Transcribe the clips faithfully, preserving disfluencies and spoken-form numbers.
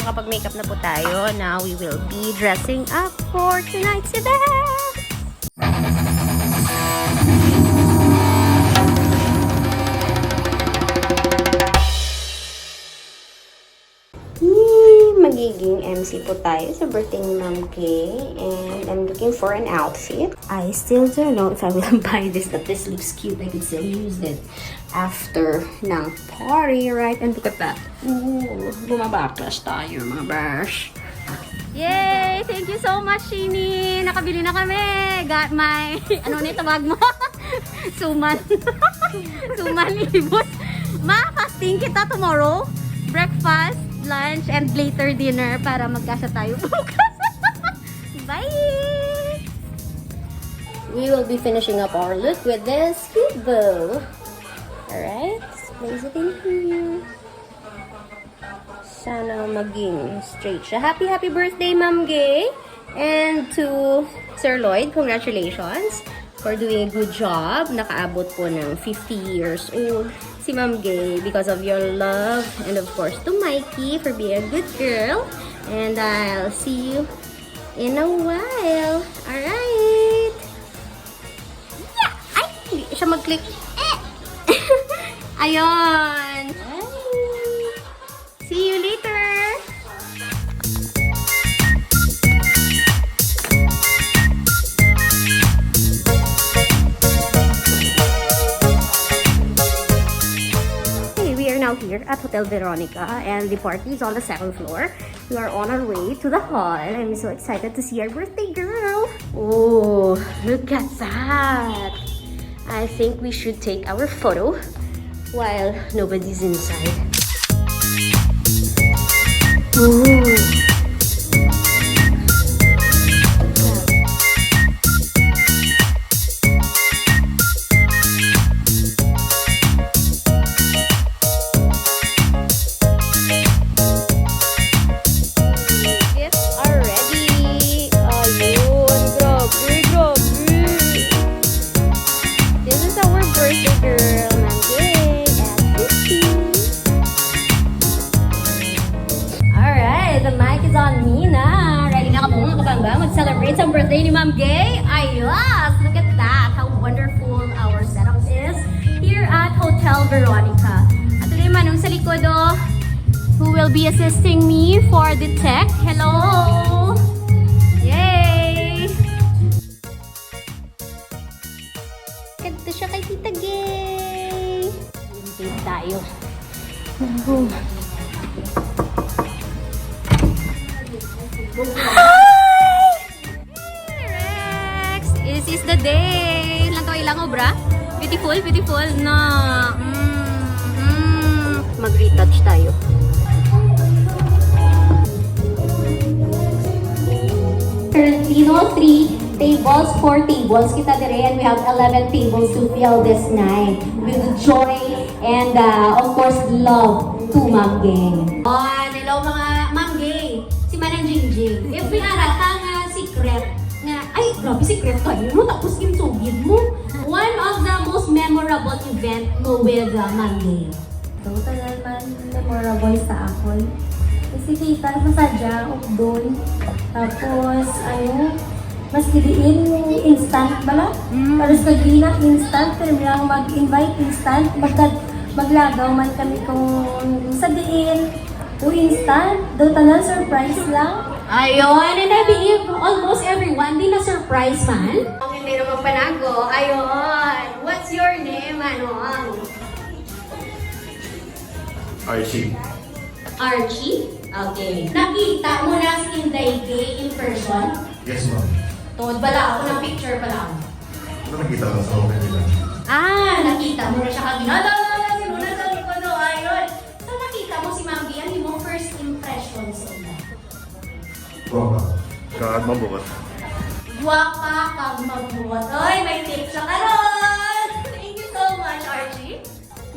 Kapag makeup na po tayo, now we will be dressing up for tonight's event! Yee! Magiging M C po tayo sa birthday ni Ma'am Gay. And I'm looking for an outfit. I still don't know if I will buy this, but this looks cute. I could still use it after ng party, right? And look at that. Ooh, bumabaklas tayo, mga besh. Yay! Thank you so much, Shini! Nakabili na kami! Got my, ano na yung tawag mo? Suman. Suman ibos. Ma, fasting kita tomorrow. Breakfast, lunch, and later dinner para magkasya tayo bukas. Bye! We will be finishing up our look with this cute bow. Alright, place it in here. Sana maging straight siya. Happy, happy birthday, Ma'am Gay! And to Sir Lloyd, congratulations for doing a good job. Nakaabot po ng fifty years old si Ma'am Gay because of your love. And of course, to Mikey for being a good girl. And I'll see you in a while. Alright! Yeah! Ay! Hindi siya mag-click. Eh! Ayun! See you later! Okay, we are now here at Hotel Veronica, and the party is on the second floor. We are on our way to the hall. I'm so excited to see our birthday girl. Oh, look at that. I think we should take our photo while nobody's inside. Ooh. Guests are ready. Ayun, grabe, grabe. This is our birthday girl, Ma'am Gay, at fifteen. Alright, the mic is on me na. Ready na ka po, mga kabangga, mag-celebrate sa birthday ni Ma'am Gay? Ayos! Look at that! How wonderful our setup is here at Hotel Veronica. At ito yung manong sa likod, oh, who will be assisting me for the tech. Hello! Yay! Kadto siya kay Tita Gay. Invite tayo. Hi! Rex! This is the day. Lang to ilang obra. Beautiful, beautiful. No. Mm, mm. Mag-retouch tayo. Currently, no, three tables, four tables kita dire, and we have eleven tables to fill this night with joy and, uh, of course, love to Ma'am Gay. On, hello, mga Ma'am Gay. Si Manang Jingjing. If may ara ka nga secret, nga, ay, grabe, secret kayo, no? Tapos ginsugid mo. One of the most memorable event mo with, uh, Ma'am Gay. So, tanan man memorable sa akon. Kasi kita sa sadya, ukdon. Tapos, ano, maski diin, instant bala. Mm. Pero sa Gina, instant, pero lang mag-invite, instant. Magka-, maglagaw man kami kung sa diin, o instant, daw tanan surprise lang. Ayun, and I believe almost everyone din na-surprise man. Ang hindi na magpanago. Ayun. What's your name, Manong? Archie. Archie? Okay. Nakita mo na si Inday Gay in person? Yes, ma'am. Tungod bala ako ng picture pa lang. Ano nakita mo sa open nila? Ah, nakita mo na siya kagina. Daw, daw, daw, sino na sa likod, no? Ayun. So, nakita mo si Ma'am Gay, ano yung first impression sa ila? Guwapa. Kag mabuot. Guwapa kag mabuot. Oy, may tip siya karon! Thank you so much, Archie.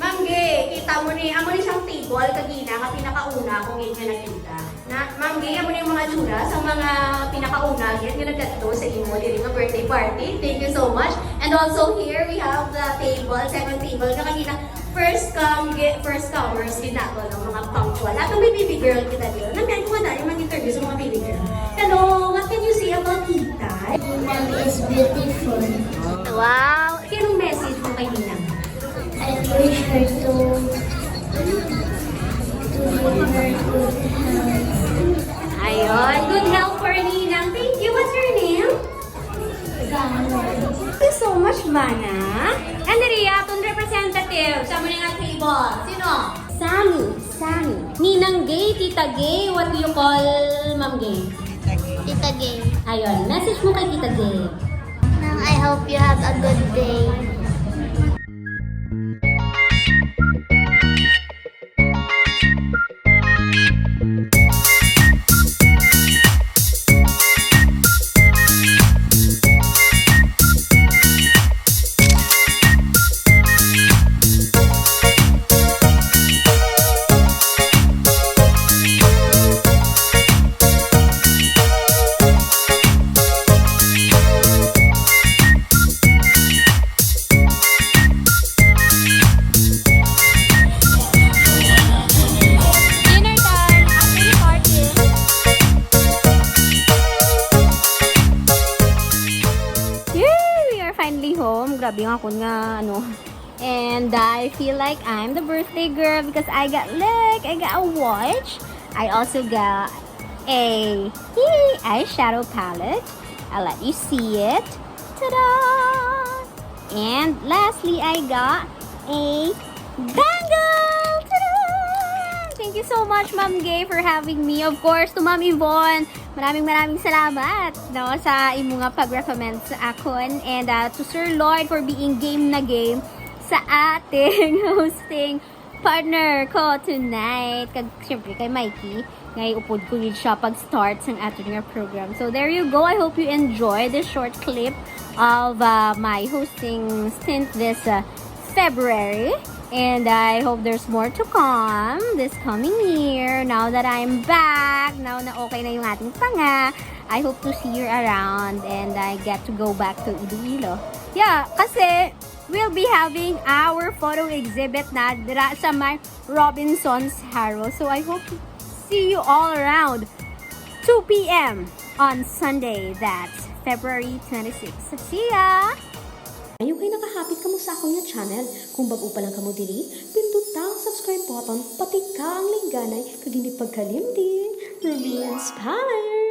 Ma'am Gay, kita mo ni, amo ni siyang table kagina nga pinakauna ko gid nga nakita. Na, Ma'am Gay, amo ni yung mga tsura sa mga pinakauna gid nga nagkadto sa imo diri nga birthday party. Thank you so much. And also here we have the table, second table nga kagina. First come, ge- first comers gid nato ng mga punctual. Ato may baby girl kita dito. Namian ko na yung mag-interview sa mga baby girl. Hello, what can you say about Tita? Ninang is beautiful. Wow! Anong message mo kay Ninang? I wish her to, to give her good health. Ayun, good health for Ninang. Thank you. What's your name? Thank you so much, Mana. Andrea, atong representative sa amon nga table. Sino? Sammy, Sammy. Ninang Gay, Tita Gay, what do you call Ma'am Gay? Tita Gay. Ayun, message mo kay Tita Gay. Nang, I hope you have a good day. Dinner time, after the party. Yay! We are finally home. Grabe nga akon nga, ano. And I feel like I'm the birthday girl because I got, look, I got a watch. I also got a, yay, eyeshadow palette. I'll let you see it. Ta-da! And lastly, I got a bangle! Ta-da! Thank you so much, Ma'am Gay, for having me. Of course, to Ma'am Yvonne, maraming maraming salamat, no, sa imo nga pag-recommend sa akon. And, uh, to Sir Lloyd for being game na game sa ating hosting partner ko tonight. Kag, siyempre, kay Mikey, nga iupod ko yun siya pag-start sang aton nga program. So, there you go. I hope you enjoy this short clip of, uh, my hosting stint this, uh, February. And I hope there's more to come this coming year. Now that I'm back, now na okay na yung ating panga, I hope to see you around and I get to go back to Iloilo. Yeah, kasi we'll be having our photo exhibit na dira sa may Robinson's Harrow. So I hope to see you all around two p.m. on Sunday. That's February twenty-six. See ya! Ayaw kay nakahapit kamo sa akon nga channel. Kung bag-o pa lang kamo diri, pindot ang subscribe button, pati ka ang lingganay, kag hindi pagkalimti. Ruby Inspire!